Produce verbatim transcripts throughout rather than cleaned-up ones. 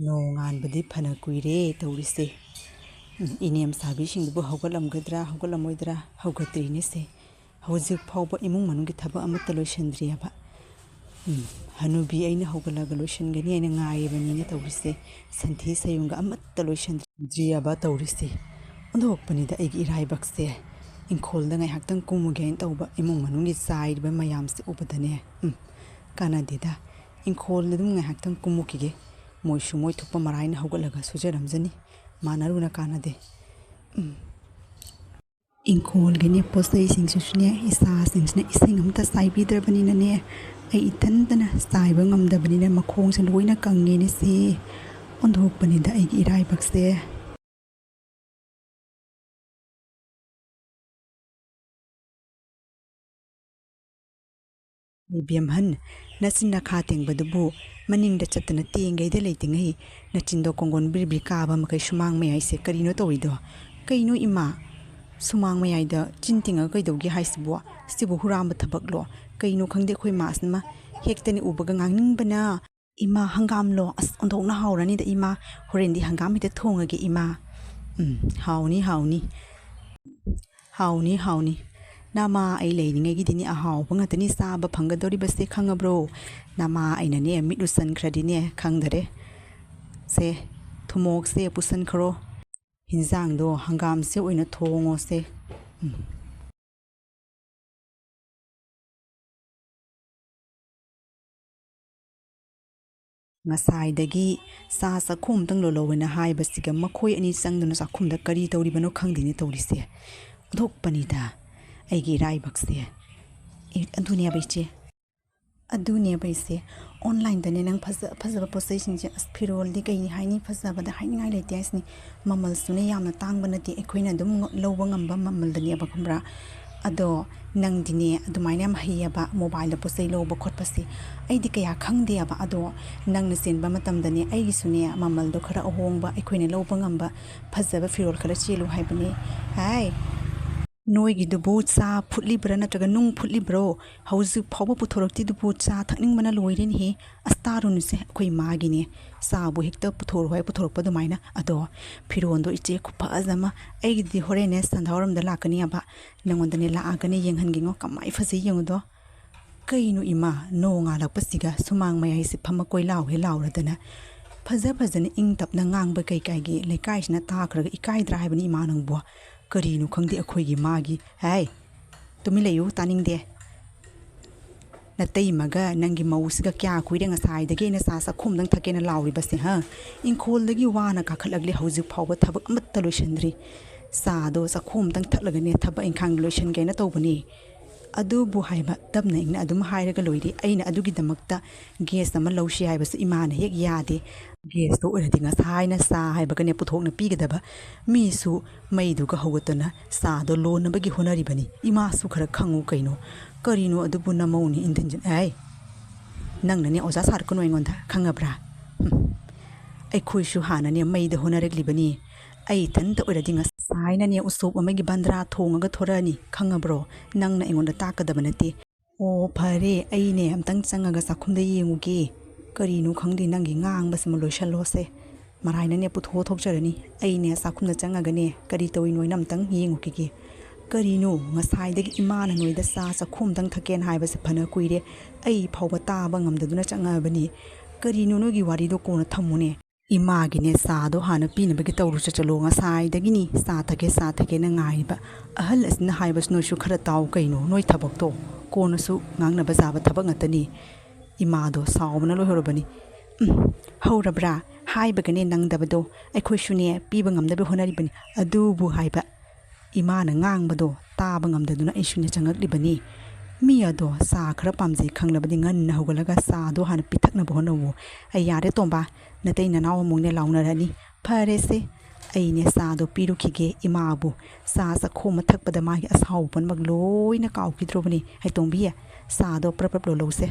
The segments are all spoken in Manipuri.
ꯅꯣꯡꯉꯥꯟꯕꯗꯤ ꯐꯅ ꯀꯨꯏꯔꯦ ꯇꯧꯔꯤꯁꯦ꯫ ꯎꯝ, ꯏꯅꯦꯝ ꯁꯥꯕꯤꯁꯤꯡꯗꯨꯕꯨ ꯍꯧꯒꯠꯂꯝꯒꯗ꯭ꯔꯥ, ꯍꯧꯒꯠꯂꯝꯃꯣꯏꯗ꯭ꯔꯥ? ꯍꯧꯒꯠꯇ꯭ꯔꯤꯅꯦꯁꯦ꯫ ꯍꯧꯖꯤꯛ ꯐꯥꯎꯕ ꯏꯃꯨꯡ ꯃꯅꯨꯡꯒꯤ ꯊꯕꯛ ꯑꯃꯠꯇ ꯂꯣꯏꯁꯤꯟꯗ꯭ꯔꯤꯑꯕ꯫ ꯎꯝ, ꯍꯅꯨꯕꯤ ꯑꯩꯅ ꯍꯧꯒꯠꯂꯒ ꯂꯣꯏꯁꯤꯟꯒꯅꯤ ꯍꯥꯏꯅ ꯉꯥꯏꯔꯤꯕꯅꯤꯅꯦ ꯇꯧꯔꯤꯁꯦ꯫ ꯁꯟꯊꯤ ꯁꯌꯨꯡꯒ ꯑꯃꯠꯇ ꯂꯣꯏꯁꯤꯟꯗ꯭ꯔꯤꯑꯕ ꯇꯧꯔꯤꯁꯦ꯫ ꯑꯣꯟꯊꯣꯛꯄꯅꯤꯗ ꯑꯩꯒꯤ ꯏꯔꯥꯏꯕꯛꯁꯦ꯫ ꯏꯪꯈꯣꯜꯗ ꯉꯥꯏꯍꯥꯛꯇꯪ ꯀꯨꯝꯃꯨꯒꯦ ꯍꯥꯏꯅ ꯇꯧꯕ, ꯏꯃꯨꯡ ꯃꯅꯨꯡꯒꯤ ꯆꯥꯏꯔꯤꯕ ꯃꯌꯥꯝꯁꯦ ꯎꯕꯗꯅꯦ꯫ ꯎꯝ, ꯀꯥꯟꯅꯗꯦꯗ꯫ ꯏꯪꯈꯣꯜꯗ ꯑꯗꯨꯝ ꯉꯥꯏꯍꯥꯛꯇꯪ ꯀꯨꯝꯃꯨꯈꯤꯒꯦ꯫ ꯃꯣꯏꯁꯨ ꯃꯣꯏ ꯊꯣꯛꯄ ꯃꯔꯥꯏꯅ ꯍꯧꯒꯠꯂꯒ ꯁꯨꯖꯔꯝꯖꯅꯤ꯫ ꯃꯥꯟꯅꯔꯨꯅ ꯀꯥꯟꯅꯗꯦ꯫ ꯎꯝ꯫ ꯏꯪꯈꯣꯜꯒꯤꯅꯦ ꯄꯣꯠ ꯆꯩꯁꯤꯡꯁꯤꯁꯨꯅꯦ, ꯏꯆꯥꯁꯤꯡꯁꯤꯅ ꯏꯁꯤꯡ ꯑꯝꯇ ꯆꯥꯏꯕꯤꯗ꯭ꯔꯕꯅꯤꯅꯅꯦ, ꯑꯩ ꯏꯊꯟꯇꯅ ꯆꯥꯏꯕ ꯉꯝꯗꯕꯅꯤꯅ ꯃꯈꯣꯡꯁꯦ ꯂꯣꯏꯅ ꯀꯪꯉꯦꯅꯦ ꯁꯤ꯫ ꯑꯣꯟꯊꯣꯛꯄꯅꯤꯗ ꯑꯩꯒꯤ ꯏꯔꯥꯏꯕꯛꯁꯦ꯫ ꯏꯕꯦꯝꯍꯟ, ꯅꯆꯤꯟ ꯅꯈꯥ ꯇꯦꯡꯕꯗꯨꯕꯨ ꯃꯅꯤꯡꯗ ꯆꯠꯇꯅ ꯇꯦꯡꯒꯩꯗ ꯂꯩꯇ꯭ꯔꯤꯉꯩ, ꯅꯆꯤꯟꯗꯣ ꯀꯣꯡꯒꯣꯟ ꯕꯤꯔꯤ ꯕꯤꯔꯤ ꯀꯥꯕ ꯃꯈꯩ ꯁꯨꯃꯥꯡ ꯃꯌꯥꯏꯁꯦ ꯀꯔꯤꯅꯣ ꯇꯧꯔꯤꯗꯣ? ꯀꯩꯅꯣ ꯏꯃꯥ? ꯁꯨꯃꯥꯡ ꯃꯌꯥꯏꯗ ꯆꯤꯟ ꯇꯤꯡꯉꯒ ꯀꯩꯗꯧꯒꯦ ꯍꯥꯏꯁꯤꯕꯣ? ꯁꯤꯕꯨ ꯍꯨꯔꯥꯟꯕ ꯊꯕꯛꯂꯣ? ꯀꯩꯅꯣ ꯈꯪꯗꯦ ꯑꯩꯈꯣꯏ ꯃꯥꯁꯤꯅ ꯍꯦꯛꯇꯅꯦ ꯎꯕꯒ ꯉꯥꯡꯅꯤꯡꯕꯅ꯫ ꯏꯃꯥ, ꯍꯪꯒꯥꯝꯂꯣ? ꯑꯁ, ꯑꯣꯟꯊꯣꯛꯅ ꯍꯥꯎꯔꯅꯤꯗ ꯏꯃꯥ꯫ ꯍꯣꯔꯦꯟꯗꯤ ꯍꯪꯒꯥꯝ ꯍꯦꯛꯇ ꯊꯣꯡꯉꯒꯦ ꯏꯃꯥ꯫ ꯎꯝ, ꯍꯥꯎꯅꯤ, ꯍꯥꯎꯅꯤ꯫ ꯍꯥꯎꯅꯤ, ꯍꯥꯎꯅꯤ꯫ ꯅꯃꯥ ꯑꯩ ꯂꯩꯔꯤꯉꯩꯒꯤꯗꯤꯅꯦ ꯑꯍꯥꯎꯕ ꯉꯥꯛꯇꯅꯤ ꯆꯥꯕ ꯐꯪꯒꯗꯧꯔꯤꯕꯁꯦ, ꯈꯪꯉꯕ꯭ꯔꯣ? ꯅꯃꯥ ꯑꯩꯅꯅꯦ ꯃꯤꯠ ꯎꯁꯟꯈ꯭ꯔꯗꯤꯅꯦ ꯈꯪꯗꯔꯦ꯫ ꯁꯦ, ꯊꯨꯝꯃꯣꯛꯁꯦ ꯄꯨꯁꯟꯈ꯭ꯔꯣ꯫ ꯍꯤꯟꯖꯥꯡꯗꯣ ꯍꯪꯒꯥꯝꯁꯦ ꯑꯣꯏꯅ ꯊꯣꯡꯉꯣꯁꯦ꯫ ꯎꯝ꯫ ꯉꯁꯥꯏꯗꯒꯤ ꯆꯥ ꯆꯥꯛꯈꯨꯝ ꯑꯝꯇꯪ ꯂꯣꯜꯂꯧꯋꯦꯅ ꯍꯥꯏꯕꯁꯤꯒ ꯃꯈꯣꯏ ꯑꯅꯤ ꯆꯪꯗꯨꯅ ꯆꯥꯛꯈꯨꯝꯗ ꯀꯔꯤ ꯇꯧꯔꯤꯕꯅꯣ ꯈꯪꯗꯦꯅꯦ ꯇꯧꯔꯤꯁꯦ꯫ ꯑꯣꯟꯊꯣꯛꯄꯅꯤꯗ ꯑꯩꯒꯤ ꯏꯔꯥꯏꯕꯛꯁꯦ꯫ ꯑꯦ, ꯑꯗꯨꯅꯦꯕ ꯏꯆꯦ꯫ ꯑꯗꯨꯅꯦꯕ ꯏꯆꯦ꯫ Online-ꯗꯅꯦ ꯅꯪ ꯐꯖ ꯐꯖꯕ ꯄꯣꯠ ꯆꯩꯁꯤꯡꯁꯦ, ꯑꯁ, ꯐꯤꯔꯣꯜꯗꯤ ꯀꯩ ꯍꯥꯏꯅꯤ, ꯐꯖꯕꯗ ꯍꯥꯏꯅꯤꯡꯉꯥꯏ ꯂꯩꯇꯦ ꯍꯥꯏꯁꯤꯅꯤ꯫ ꯃꯃꯜꯁꯨꯅꯦ ꯌꯥꯝꯅ ꯇꯥꯡꯕ ꯅꯠꯇꯦ, ꯑꯩꯈꯣꯏꯅ ꯑꯗꯨꯝ ꯉ-, ꯂꯧꯕ ꯉꯝꯕ ꯃꯃꯜꯗꯅꯦꯕ, ꯈꯪꯕ꯭ꯔꯥ? ꯑꯗꯣ ꯅꯪꯗꯤꯅꯦ ꯑꯗꯨꯃꯥꯏꯅ ꯌꯥꯝ ꯍꯩꯌꯦꯕ, mobile-ꯗ ꯄꯣꯠ ꯆꯩ ꯂꯧꯕ ꯈꯣꯠꯄꯁꯦ꯫ ꯑꯩꯗꯤ ꯀꯌꯥ ꯈꯪꯗꯦꯕ, ꯑꯗꯣ ꯅꯪꯅ ꯆꯦꯟꯕ ꯃꯇꯝꯗꯅꯦ ꯑꯩꯒꯤꯁꯨꯅꯦ ꯃꯃꯜꯗꯣ ꯈꯔ ꯑꯍꯣꯡꯕ, ꯑꯩꯈꯣꯏꯅ ꯂꯧꯕ ꯉꯝꯕ ꯐꯖꯕ ꯐꯤꯔꯣꯜ ꯈꯔ ꯆꯦꯜꯂꯨ ꯍꯥꯏꯕꯅꯦ꯫ ꯍꯥꯏ꯫ "ꯅꯣꯏꯒꯤꯗꯨꯕꯨ ꯆꯥ ꯐꯨꯠꯂꯤꯕ꯭ꯔꯥ ꯅꯠꯇ꯭ꯔꯒ ꯅꯨꯡ ꯐꯨꯠꯂꯤꯕ꯭ꯔꯣ? ꯍꯧꯖꯤꯛ ꯐꯥꯎꯕ ꯄꯨꯊꯣꯔꯛꯇ꯭ꯔꯤꯗꯨꯕꯨ ꯆꯥ ꯊꯛꯅꯤꯡꯕꯅ ꯂꯣꯏꯔꯦꯅꯦꯍꯦ꯫ ꯑꯁ, ꯇꯥꯔꯨꯅꯨꯁꯦ, ꯑꯩꯈꯣꯏ ꯏꯃꯥꯒꯤꯅꯦ ꯆꯥꯕꯨ ꯍꯦꯛꯇ ꯄꯨꯊꯣꯔꯛꯑꯣ ꯍꯥꯏ ꯄꯨꯊꯣꯔꯛꯄ ꯑꯗꯨꯃꯥꯏꯅ꯫ ꯑꯗꯣ ꯐꯤꯔꯣꯟꯗꯣ ꯏꯆꯦ ꯈꯨꯐꯖ ꯑꯃ, ꯑꯩꯒꯤꯗꯤ ꯍꯣꯔꯦꯟꯅꯦ ꯁꯟꯙꯥꯋꯥꯏꯔꯝꯗ ꯂꯥꯛꯀꯅꯤ ꯍꯥꯏꯕ, ꯅꯪꯉꯣꯟꯗꯅꯦ ꯂꯥꯛꯑꯒꯅꯦ ꯌꯦꯡꯍꯟꯒꯦꯉꯣ, ꯀꯃꯥꯏ ꯐꯖꯩ ꯌꯦꯡꯉꯨꯗꯣ꯫ ꯀꯩꯅꯣ ꯏꯃꯥ, ꯅꯣꯡꯉꯥꯜꯂꯛꯄꯁꯤꯒ ꯁꯨꯃꯥꯡ ꯃꯌꯥꯏꯁꯦ ꯐꯝꯃ ꯀꯣꯏ ꯂꯥꯎ ꯍꯦ ꯂꯥꯎꯔꯗꯅ? ꯐꯖ ꯐꯖꯅ ꯏꯪ ꯇꯞꯅ ꯉꯥꯡꯕ ꯀꯩꯀꯥꯏꯒꯤ ꯂꯩꯀꯥꯏꯁꯤꯅ ꯇꯥꯈ꯭ꯔꯒ ꯏꯀꯥꯏꯗ꯭ꯔꯥ ꯍꯥꯏꯕꯅꯤ ꯏꯃꯥ ꯅꯪꯕꯨ? ꯀꯔꯤꯅꯣ ꯈꯪꯗꯦ ꯑꯩꯈꯣꯏꯒꯤ ꯃꯥꯒꯤ꯫ ꯍꯥꯏ, ꯇꯨꯃꯤꯟ ꯂꯩꯌꯨ, ꯇꯥꯅꯤꯡꯗꯦ꯫ ꯅꯇꯩꯃꯒ ꯅꯪꯒꯤ ꯃꯧꯁꯤꯒ ꯀꯌꯥ ꯀꯨꯏꯔꯦ ꯉꯁꯥꯏꯗꯒꯤ ꯑꯩꯅ ꯆꯥ ꯆꯥꯛꯈꯣꯝꯗꯪ ꯊꯛꯀꯦꯅ ꯂꯥꯎꯔꯤꯕꯁꯦ, ꯍꯥ? ꯏꯪꯈꯣꯜꯗꯒꯤ ꯋꯥꯅ ꯀꯥꯈꯠꯂꯛꯂꯤ, ꯍꯧꯖꯤꯛ ꯐꯥꯎꯕ ꯊꯕꯛ ꯑꯃꯠꯇ ꯂꯣꯏꯁꯤꯟꯗ꯭ꯔꯤ꯫ ꯆꯥꯗꯣ ꯆꯥꯛꯈꯣꯝꯗꯪ ꯊꯛꯂꯒꯅꯦ ꯊꯕꯛ ꯏꯪꯈꯥꯡ ꯂꯣꯏꯁꯤꯟꯒꯦꯅ ꯇꯧꯕꯅꯤ꯫ ꯑꯗꯨꯕꯨ ꯍꯥꯏꯕ, ꯇꯞꯅ ꯏꯪꯅ ꯑꯗꯨꯝ ꯍꯥꯏꯔꯒ ꯂꯣꯏꯔꯦ꯫ ꯑꯩꯅ ꯑꯗꯨꯒꯤꯗꯃꯛꯇ gas ꯑꯃ ꯂꯧꯁꯤ ꯍꯥꯏꯕꯁꯨ ꯏꯃꯥꯅ ꯍꯦꯛ ꯌꯥꯗꯦ꯫ Gasꯇꯣ ꯑꯣꯏꯔꯗꯤ ꯉꯁꯥꯏꯅ ꯆꯥ ꯍꯥꯏꯕꯒꯅꯦ ꯄꯨꯊꯣꯛꯅ ꯄꯤꯒꯗꯕ꯫ ꯃꯤꯁꯨ ꯃꯩꯗꯨꯒ ꯍꯧꯒꯠꯇꯅ ꯆꯥꯗꯣ ꯂꯣꯟꯅꯕꯒꯤ ꯍꯣꯠꯅꯔꯤꯕꯅꯤ꯫ ꯏꯃꯥꯁꯨ ꯈꯔ ꯈꯪꯉꯨ ꯀꯩꯅꯣ꯫ ꯀꯔꯤꯅꯣ ꯑꯗꯨꯕꯨ ꯅꯃꯧꯅꯤ ꯏꯟꯊꯤꯟꯖꯤꯟ-, ꯑꯦ, ꯅꯪꯅꯅꯦ ꯑꯣꯖꯥ ꯁꯥꯔꯛꯀꯅꯨ ꯑꯩꯉꯣꯟꯗ, ꯈꯪꯉꯕ꯭ꯔꯥ? ꯍꯨꯝ꯫ ꯑꯩꯈꯣꯏꯁꯨ ꯍꯥꯟꯅꯅꯦ ꯃꯩꯗ ꯍꯣꯠꯅꯔꯛꯂꯤꯕꯅꯤ꯫ ꯑꯩ ꯏꯊꯟꯇ ꯑꯣꯏꯔꯗꯤ ꯉꯁꯥꯏꯅꯅꯦ ꯎꯁꯣꯞ ꯑꯃꯒꯤ ꯕꯟꯗ꯭ꯔꯥ ꯊꯣꯡꯉꯒ ꯊꯣꯔꯛꯑꯅꯤ, ꯈꯪꯉꯕ꯭ꯔꯣ? ꯅꯪꯅ ꯑꯩꯉꯣꯟꯗ ꯇꯥꯛꯀꯗꯕ ꯅꯠꯇꯦ꯫ ꯑꯣ, ꯐꯔꯦ, ꯑꯩꯅꯦ ꯑꯝꯇꯪ ꯆꯪꯉꯒ ꯆꯥꯛꯈꯨꯝꯗ ꯌꯦꯡꯉꯨꯒꯦ꯫ ꯀꯔꯤꯅꯣ ꯈꯪꯗꯦ, ꯅꯪꯒꯤ ꯉꯥꯡꯕꯁꯤꯃ ꯂꯣꯏꯁꯜꯂꯣꯁꯦ꯫ ꯃꯔꯥꯏꯅꯅꯦ ꯄꯨꯊꯣꯛꯑ ꯊꯣꯛꯆꯔꯅꯤ꯫ ꯑꯩꯅꯦ ꯆꯥꯛꯈꯨꯝꯗ ꯆꯪꯉꯒꯅꯦ ꯀꯔꯤ ꯇꯧꯔꯤꯅꯣ ꯍꯥꯏꯅ ꯑꯝꯇꯪ ꯌꯦꯡꯉꯨꯈꯤꯒꯦ꯫ ꯀꯔꯤꯅꯣ, ꯉꯁꯥꯏꯗꯒꯤ ꯏꯃꯥꯅ ꯅꯣꯏꯗ ꯆꯥ ꯆꯥꯛꯈꯨꯝꯗꯪ ꯊꯛꯀꯦꯅ ꯍꯥꯏꯕꯁꯦ ꯐꯅ ꯀꯨꯏꯔꯦ꯫ ꯑꯩ ꯐꯥꯎꯕ ꯇꯥꯕ ꯉꯝꯗꯗꯨꯅ ꯆꯪꯉꯛꯑꯕꯅꯤ꯫ ꯀꯔꯤꯅꯣ ꯅꯣꯏꯒꯤ ꯋꯥꯔꯤꯗꯣ ꯀꯣꯟꯅ ꯊꯝꯃꯨꯅꯦ꯫ ꯏꯃꯥꯒꯤꯅꯦ ꯆꯥꯗꯣ ꯍꯥꯟꯅ ꯄꯤꯅꯕꯒꯤ ꯇꯧꯔꯨ ꯆꯠꯆꯠꯂꯣ꯫ ꯉꯁꯥꯏꯗꯒꯤꯅꯤ ꯆꯥ ꯊꯛꯀꯦ, ꯆꯥ ꯊꯛꯀꯦꯅ ꯉꯥꯏꯔꯤꯕ꯫ ꯑꯍꯜ ꯑꯁꯤꯅ ꯍꯥꯏꯕꯁꯤ ꯅꯣꯏꯁꯨ ꯈꯔ ꯇꯥꯎ ꯀꯩꯅꯣ, ꯅꯣꯏ ꯊꯕꯛꯇꯣ꯫ ꯀꯣꯟꯅꯁꯨ ꯉꯥꯡꯅꯕ ꯆꯥꯕ ꯊꯕꯛ ꯉꯥꯛꯇꯅꯤ꯫ ꯏꯃꯥꯗꯣ ꯁꯥꯎꯕꯅ ꯂꯣꯏꯍꯧꯔꯕꯅꯤ꯫ "ꯎꯝ, ꯍꯧꯔꯕ꯭ꯔꯥ? ꯍꯥꯏꯕꯒꯅꯦ ꯅꯪꯗꯕꯗꯣ꯫ ꯑꯩꯈꯣꯏꯁꯨꯅꯦ ꯄꯤꯕ ꯉꯝꯅꯕ ꯍꯣꯠꯅꯔꯤꯕꯅꯤ꯫ ꯑꯗꯨꯕꯨ ꯍꯥꯏꯕ, ꯏꯃꯥꯅ ꯉꯥꯡꯕꯗꯣ ꯇꯥꯕ ꯉꯝꯗꯗꯨꯅ ꯑꯩꯁꯨꯅꯦ ꯆꯪꯉꯛꯂꯤꯕꯅꯤ꯫ ꯃꯤ ꯑꯗꯣ ꯆꯥ ꯈꯔ ꯄꯥꯝꯖꯩ ꯈꯪꯂꯕꯗꯤ ꯉꯟꯅ ꯍꯧꯒꯠꯂꯒ ꯆꯥꯗꯣ ꯍꯥꯟꯅ ꯄꯤꯊꯛꯅꯕ ꯍꯣꯠꯅꯧꯋꯣ꯫ ꯑꯩ ꯌꯥꯔꯦ ꯇꯣꯝꯕ, ꯅꯇꯩ ꯅꯅꯥꯎ ꯑꯃꯨꯛꯅꯦ ꯂꯥꯎꯅꯔꯅꯤ꯫ ꯐꯔꯦꯁꯦ, ꯑꯩꯅꯦ ꯆꯥꯗꯣ ꯄꯤꯔꯨꯈꯤꯒꯦ ꯏꯃꯥꯕꯨ꯫ ꯆꯥ ꯆꯥꯛꯈꯣꯝ ꯑꯃ ꯊꯛꯄꯗ ꯃꯥꯒꯤ ꯑꯁꯥꯎꯕ ꯄꯨꯝꯅꯃꯛ ꯂꯣꯏꯅ ꯀꯥꯎꯈꯤꯗ꯭ꯔꯣꯕꯅꯤ꯫ ꯍꯩꯇꯣꯡꯕꯤ, ꯆꯥꯗꯣ ꯄ꯭ꯔꯞ ꯄ꯭ꯔꯞ ꯂꯣꯜꯂꯧꯁꯦ꯫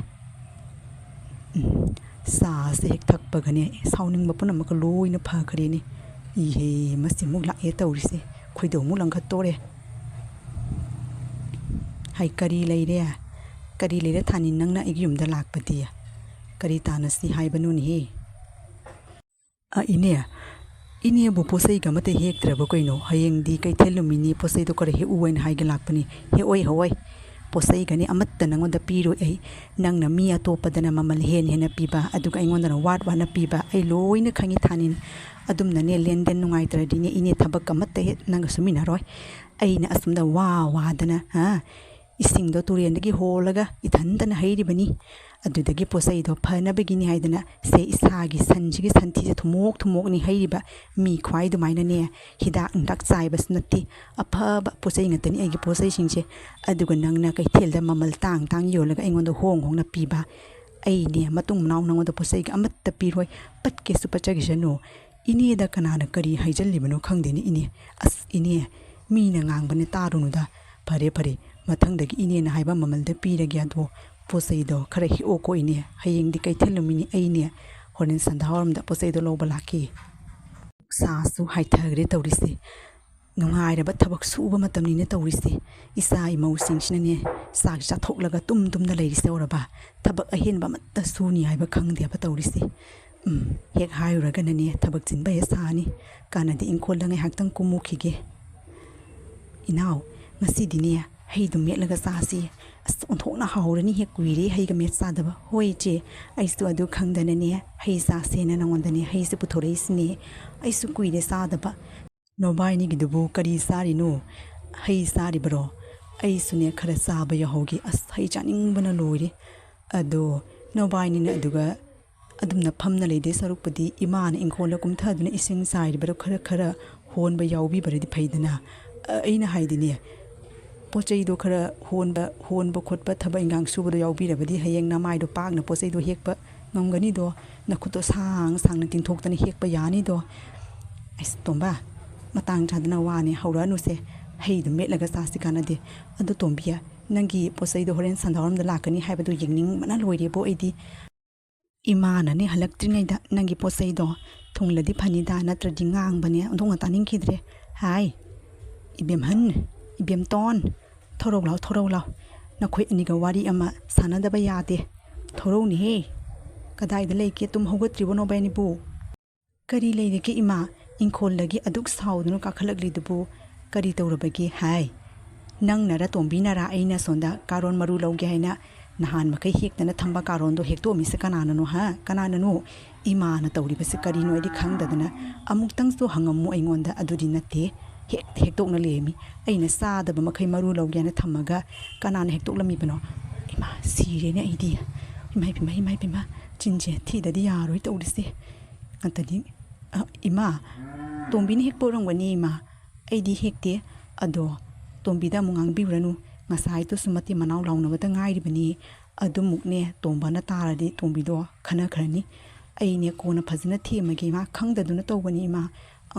ꯎꯝ, ꯆꯥꯁꯦ ꯍꯦꯛ ꯊꯛꯄꯒꯅꯦ ꯁꯥꯎꯅꯤꯡꯕ ꯄꯨꯝꯅꯃꯛꯀ ꯂꯣꯏꯅ ꯐꯈ꯭ꯔꯦꯅꯦ꯫ ꯏꯍꯦ, ꯃꯁꯤꯃꯨꯛ ꯂꯥꯛꯑꯦ ꯇꯧꯔꯤꯁꯦ, ꯈꯣꯏꯗꯧꯃꯨꯛ ꯂꯪꯈꯠꯇꯣꯔꯦ꯫ ꯍꯥꯏ, ꯀꯔꯤ ꯂꯩꯔꯦ? ꯀꯔꯤ ꯂꯩꯔꯦ ꯊꯥꯅꯤꯟ, ꯅꯪꯅ ꯑꯩꯒꯤ ꯌꯨꯝꯗ ꯂꯥꯛꯄꯗꯤ? ꯀꯔꯤ ꯇꯥꯟꯅꯁꯤ ꯍꯥꯏꯕꯅꯣꯅꯦꯍꯦ? ꯑ, ꯏꯅꯦ, ꯏꯅꯦꯕꯨ ꯄꯣꯠ ꯆꯩꯒ ꯑꯃꯠꯇ ꯍꯦꯛꯇ꯭ꯔꯕ ꯀꯩꯅꯣ? ꯍꯌꯦꯡꯗꯤ ꯀꯩꯊꯦꯜ ꯅꯨꯃꯤꯠꯅꯤ, ꯄꯣꯠ ꯆꯩꯗꯣ ꯈꯔ ꯍꯦꯛꯎ ꯍꯥꯏꯅ ꯍꯥꯏꯒꯦ ꯂꯥꯛꯄꯅꯤ꯫ ꯍꯦꯛꯑꯣꯏ, ꯍꯦꯛꯑꯣꯏ꯫ ꯄꯣꯠ ꯆꯩꯒꯅꯤ ꯑꯃꯠꯇ ꯅꯪꯉꯣꯟꯗ ꯄꯤꯔꯣꯏ ꯑꯩ꯫ ꯅꯪꯅ ꯃꯤ ꯑꯇꯣꯞꯄꯗꯅ ꯃꯃꯜ ꯍꯦꯟ ꯍꯦꯟꯅ ꯄꯤꯕ, ꯑꯗꯨꯒ ꯑꯩꯉꯣꯟꯗꯅ ꯋꯥꯠ ꯋꯥꯠꯅ ꯄꯤꯕ, ꯑꯩ ꯂꯣꯏꯅ ꯈꯪꯉꯤ ꯊꯥꯅꯤꯟ꯫ ꯑꯗꯨꯝꯅꯅꯦ, ꯂꯦꯟꯗꯦꯟ ꯅꯨꯡꯉꯥꯏꯇ꯭ꯔꯗꯤꯅꯦ, ꯏꯅꯦ ꯊꯕꯛ ꯑꯃꯠꯇ ꯍꯦꯛ ꯅꯪꯒ ꯁꯨꯃꯤꯟꯅꯔꯣꯏ꯫ ꯑꯩꯅ ꯑꯁꯨꯝꯗ ꯋꯥ ꯋꯥꯗꯅ, ꯍꯥ, ꯏꯁꯤꯡꯗꯣ ꯇꯨꯔꯦꯟꯗꯒꯤ ꯍꯣꯜꯂꯒ ꯏꯊꯟꯇꯅ ꯍꯩꯔꯤꯕꯅꯤ꯫ ꯑꯗꯨꯗꯒꯤ ꯄꯣꯠ ꯆꯩꯗꯣ ꯐꯅꯕꯒꯤꯅꯤ ꯍꯥꯏꯗꯅ, ꯁꯦ, ꯏꯁꯥꯒꯤ ꯁꯟꯁꯤꯒꯤ ꯁꯟꯊꯤꯁꯦ ꯊꯨꯃꯣꯛ ꯊꯨꯃꯣꯛꯅꯤ ꯍꯩꯔꯤꯕ꯫ ꯃꯤ ꯈ꯭ꯋꯥꯏ ꯑꯗꯨꯃꯥꯏꯅꯅꯦ, ꯍꯤꯗꯥꯛ ꯅꯨꯡꯗꯥꯛ ꯆꯥꯏꯕꯁꯨ ꯅꯠꯇꯦ꯫ ꯑꯐꯕ ꯄꯣꯠ ꯆꯩ ꯉꯥꯛꯇꯅꯤ ꯑꯩꯒꯤ ꯄꯣꯠ ꯆꯩꯁꯤꯡꯁꯦ꯫ ꯑꯗꯨꯒ ꯅꯪꯅ ꯀꯩꯊꯦꯜꯗ ꯃꯃꯜ ꯇꯥꯡ ꯇꯥꯡ ꯌꯣꯜꯂꯒ ꯑꯩꯉꯣꯟꯗ ꯍꯣꯡ ꯍꯣꯡꯅ ꯄꯤꯕ꯫ ꯑꯩꯅꯦ, ꯃꯇꯨꯡ ꯃꯅꯥꯎ ꯅꯉꯣꯟꯗ ꯄꯣꯠ ꯆꯩꯒ ꯑꯃꯠꯇ ꯄꯤꯔꯣꯏ꯫ ꯄꯠꯀꯦꯁꯨ ꯄꯠꯆꯈꯤꯁꯅꯨ꯫ ꯏꯅꯦꯗ ꯀꯅꯥꯅ ꯀꯔꯤ ꯍꯥꯏꯖꯜꯂꯤꯕꯅꯣ ꯈꯪꯗꯦꯅꯦ, ꯏꯅꯦ꯫ ꯑꯁ, ꯏꯅꯦ, ꯃꯤꯅ ꯉꯥꯡꯕꯅꯦ ꯇꯥꯔꯨꯅꯨꯗ꯫ ꯐꯔꯦ, ꯐꯔꯦ, ꯃꯊꯪꯗꯒꯤ ꯏꯅꯦꯅ ꯍꯥꯏꯕ ꯃꯃꯜꯗ ꯄꯤꯔꯒꯦ꯫ ꯑꯗꯣ ꯄꯣꯠ ꯆꯩꯗꯣ ꯈꯔ ꯍꯦꯛꯑꯣꯀꯣ, ꯏꯅꯦ꯫ ꯍꯌꯦꯡꯗꯤ ꯀꯩꯊꯦꯜ ꯅꯨꯃꯤꯠꯅꯤ, ꯑꯩꯅꯦ ꯍꯣꯔꯦꯟ ꯁꯟꯙꯥꯋꯥꯏꯔꯝꯗ ꯄꯣꯠ ꯆꯩꯗꯣ ꯂꯧꯕ ꯂꯥꯛꯀꯦ꯫ ꯁꯥꯁꯨ ꯍꯥꯏꯊꯈ꯭ꯔꯦ ꯇꯧꯔꯤꯁꯦ꯫ ꯅꯨꯡꯉꯥꯏꯔꯕ ꯊꯕꯛ ꯁꯨꯕ ꯃꯇꯝꯅꯤꯅ ꯇꯧꯔꯤꯁꯦ꯫ ꯏꯆꯥ ꯏꯃꯧꯁꯤꯡꯁꯤꯅꯅꯦ, ꯆꯥꯛ ꯆꯥꯊꯣꯛꯂꯒ ꯇꯨꯝ ꯇꯨꯝꯅ ꯂꯩꯔꯤꯁꯦ ꯎꯔꯕ? ꯊꯕꯛ ꯑꯍꯦꯟꯕ ꯑꯃꯠꯇ ꯁꯨꯅꯤ ꯍꯥꯏꯕ ꯈꯪꯗꯦꯕ ꯇꯧꯔꯤꯁꯦ꯫ ꯎꯝ, ꯍꯦꯛ ꯍꯥꯏꯔꯨꯔꯒꯅꯅꯦ, ꯊꯕꯛ ꯆꯤꯟꯕ ꯍꯦꯛ ꯁꯥꯅꯤ꯫ ꯀꯥꯟꯅꯗꯦ, ꯏꯪꯈꯣꯜꯗ ꯉꯥꯏꯍꯥꯛꯇꯪ ꯀꯨꯝꯃꯨꯈꯤꯒꯦ꯫ ꯏꯅꯥꯎ, ꯉꯁꯤꯗꯤꯅꯦ, ꯍꯩꯗꯨ ꯃꯦꯠꯂꯒ ꯆꯥꯁꯤ꯫ ꯑꯁ, ꯑꯣꯟꯊꯣꯛꯅ ꯍꯥꯎꯔꯅꯤ, ꯍꯦꯛ ꯀꯨꯏꯔꯦ ꯍꯩꯒ ꯃꯦꯠ ꯆꯥꯗꯕ꯫ ꯍꯣꯏ ꯏꯆꯦ, ꯑꯩꯁꯨ ꯑꯗꯨ ꯈꯪꯗꯅꯅꯦ, ꯍꯩ ꯆꯥꯁꯦꯅ ꯅꯉꯣꯟꯗꯅꯦ ꯍꯩꯁꯦ ꯄꯨꯊꯣꯔꯛꯏꯁꯤꯅꯦ꯫ ꯑꯩꯁꯨ ꯀꯨꯏꯔꯦ ꯆꯥꯗꯕ꯫ ꯅꯣꯕꯥꯏꯅꯤꯒꯤꯗꯨꯕꯨ ꯀꯔꯤ ꯆꯥꯔꯤꯅꯣ? ꯍꯩ ꯆꯥꯔꯤꯕꯔꯣ? ꯑꯩꯁꯨꯅꯦ, ꯈꯔ ꯆꯥꯕ ꯌꯥꯍꯧꯒꯦ꯫ ꯑꯁ, ꯍꯩ ꯆꯥꯅꯤꯡꯕꯅ ꯂꯣꯏꯔꯦ꯫ ꯑꯗꯣ ꯅꯣꯕꯥꯏꯅꯤꯅ ꯑꯗꯨꯒ ꯑꯗꯨꯝꯅ ꯐꯝꯅ ꯂꯩꯗꯣꯏ ꯁꯔꯨꯛꯄꯨꯗꯤ, ꯏꯃꯥꯅ ꯏꯪꯈꯣꯜꯗ ꯀꯨꯝꯊꯗꯨꯅ ꯏꯁꯤꯡ ꯆꯥꯏꯔꯤꯕꯔꯥ, ꯈꯔ ꯈꯔ ꯍꯣꯟꯕ ꯌꯥꯎꯕꯤꯕꯔꯗꯤ ꯐꯩꯗꯅ꯫ ꯑ, ꯑꯩꯅ ꯍꯥꯏꯗꯤꯅꯦ, ꯄꯣꯠ ꯆꯩꯗꯣ ꯈꯔ ꯍꯣꯟꯕ, ꯍꯣꯟꯕ ꯈꯣꯠꯄ, ꯊꯕꯛ ꯏꯟꯈꯥꯡ ꯁꯨꯕꯗꯣ ꯌꯥꯎꯕꯤꯔꯕꯗꯤ, ꯍꯌꯦꯡ ꯅꯃꯥꯏꯗꯣ ꯄꯥꯛꯅ ꯄꯣꯠ ꯆꯩꯗꯣ ꯍꯦꯛꯄ ꯉꯝꯒꯅꯤꯗꯣ, ꯅꯈꯨꯠꯇꯣ ꯁꯥꯡ ꯁꯥꯡꯅ ꯇꯤꯡꯊꯣꯛꯇꯅ ꯍꯦꯛꯄ ꯌꯥꯅꯤꯗꯣ꯫ ꯑꯩꯁ, ꯇꯣꯝꯕ, ꯃꯇꯥꯡ ꯆꯥꯗꯅ ꯋꯥꯅꯦ, ꯍꯧꯔꯛꯑꯅꯨꯁꯦ꯫ ꯍꯩꯗꯣ ꯃꯦꯠꯂꯒ ꯆꯥꯁꯤ, ꯀꯥꯟꯅꯗꯦ꯫ ꯑꯗꯣ ꯇꯣꯝꯕꯤ, ꯅꯪꯒꯤ ꯄꯣꯠ ꯆꯩꯗꯣ ꯍꯣꯔꯦꯟ ꯁꯟꯙꯥꯋꯥꯏꯔꯝꯗ ꯂꯥꯛꯀꯅꯤ ꯍꯥꯏꯕꯗꯣ ꯌꯦꯡꯅꯤꯡꯕꯅ ꯂꯣꯏꯔꯦꯕꯣ ꯑꯩꯗꯤ꯫ ꯏꯃꯥꯅꯅꯦ ꯍꯜꯂꯛꯇ꯭ꯔꯤꯉꯩꯗ ꯅꯪꯒꯤ ꯄꯣꯠ ꯆꯩꯗꯣ ꯊꯨꯡꯂꯗꯤ ꯐꯅꯤꯗ, ꯅꯠꯇ꯭ꯔꯗꯤ ꯉꯥꯡꯕꯅꯦ, ꯑꯣꯟꯊꯣꯛꯅ ꯇꯥꯅꯤꯡꯈꯤꯗ꯭ꯔꯦ꯫ ꯍꯥꯏ, ꯏꯕꯦꯝꯍꯟ, ꯏꯕꯦꯝꯇꯣꯟ, ꯊꯣꯔꯧ ꯂꯥꯎ, ꯊꯣꯔꯧ ꯂꯥꯎ꯫ ꯅꯈꯣꯏ ꯑꯅꯤꯒ ꯋꯥꯔꯤ ꯑꯃ ꯁꯥꯟꯅꯗꯕ ꯌꯥꯗꯦ꯫ ꯊꯣꯔꯧꯅꯦꯍꯦ꯫ ꯀꯗꯥꯏꯗ ꯂꯩꯒꯦ? ꯇꯨꯝ ꯍꯧꯒꯠꯇ꯭ꯔꯤꯕꯣ ꯅꯣꯏꯕꯥꯏꯅꯤꯕꯨ? ꯀꯔꯤ ꯂꯩꯔꯒꯦ ꯏꯃꯥ? ꯏꯪꯈꯣꯜꯗꯒꯤ ꯑꯗꯨꯛ ꯁꯥꯎꯗꯨꯅ ꯀꯥꯈꯠꯂꯛꯂꯤꯗꯨꯕꯨ ꯀꯔꯤ ꯇꯧꯔꯕꯒꯦ ꯍꯥꯏ? ꯅꯪꯅꯔ ꯇꯣꯝꯕꯤꯅꯔ ꯑꯩꯅ ꯁꯣꯝꯗ ꯀꯥꯔꯣꯟ ꯃꯔꯨ ꯂꯧꯒꯦ ꯍꯥꯏꯅ ꯅꯍꯥꯟ ꯃꯈꯩ ꯍꯦꯛꯇꯅ ꯊꯝꯕ ꯀꯥꯔꯣꯟꯗꯣ ꯍꯦꯛꯇꯣꯛꯑꯝꯃꯤꯁꯦ ꯀꯅꯥꯅꯅꯣ ꯍꯥ? ꯀꯅꯥꯅꯅꯣ? ꯏꯃꯥꯅ ꯇꯧꯔꯤꯕꯁꯦ ꯀꯔꯤꯅꯣ ꯑꯩꯗꯤ ꯈꯪꯗꯗꯅ꯫ ꯑꯃꯨꯛꯇꯪꯁꯨ ꯍꯪꯉꯝꯃꯨ ꯑꯩꯉꯣꯟꯗ꯫ ꯑꯗꯨꯗꯤ ꯅꯠꯇꯦ, ꯍꯦꯛ ꯍꯦꯛꯇꯣꯛꯅ ꯂꯩꯔꯝꯃꯤ꯫ ꯑꯩꯅ ꯆꯥꯗꯕ ꯃꯈꯩ ꯃꯔꯨ ꯂꯧꯒꯦꯅ ꯊꯝꯃꯒ ꯀꯅꯥꯅ ꯍꯦꯛꯇꯣꯛꯂꯝꯃꯤꯕꯅꯣ? ꯏꯃꯥ, ꯁꯤꯔꯦꯅꯦ ꯑꯩꯗꯤ꯫ ꯏꯃꯥ ꯏꯄꯦꯝꯃ, ꯏꯃꯥ ꯏꯄꯦꯝꯃ, ꯆꯤꯟꯁꯦ ꯊꯤꯗꯗꯤ ꯌꯥꯔꯣꯏ ꯇꯧꯔꯤꯁꯦ꯫ ꯅꯠꯇꯗꯤ, ꯑ, ꯏꯃꯥ, ꯇꯣꯝꯕꯤꯅ ꯍꯦꯛꯄ ꯑꯣꯏꯔꯝꯒꯅꯤ ꯏꯃꯥ꯫ ꯑꯩꯗꯤ ꯍꯦꯛꯇꯦ꯫ ꯑꯗꯣ ꯇꯣꯝꯕꯤꯗ ꯑꯃꯨꯛ ꯉꯥꯡꯕꯤꯔꯨꯔꯅꯨ꯫ ꯉꯁꯥꯏꯗꯨꯁꯨ ꯃꯇꯩ ꯃꯅꯥꯎ ꯂꯥꯎꯅꯕꯗ ꯉꯥꯏꯔꯤꯕꯅꯤ꯫ ꯑꯗꯨꯃꯨꯛꯅꯦ ꯇꯣꯝꯕꯅ ꯇꯥꯔꯗꯤ ꯇꯣꯝꯕꯤꯗꯣ ꯈꯟꯅꯈ꯭ꯔꯅꯤ꯫ ꯑꯩꯅꯦ ꯀꯣꯟꯅ ꯐꯖꯅ ꯊꯦꯝꯃꯒꯦ ꯏꯃꯥ, ꯈꯪꯗꯗꯨꯅ ꯇꯧꯕꯅꯤ ꯏꯃꯥ꯫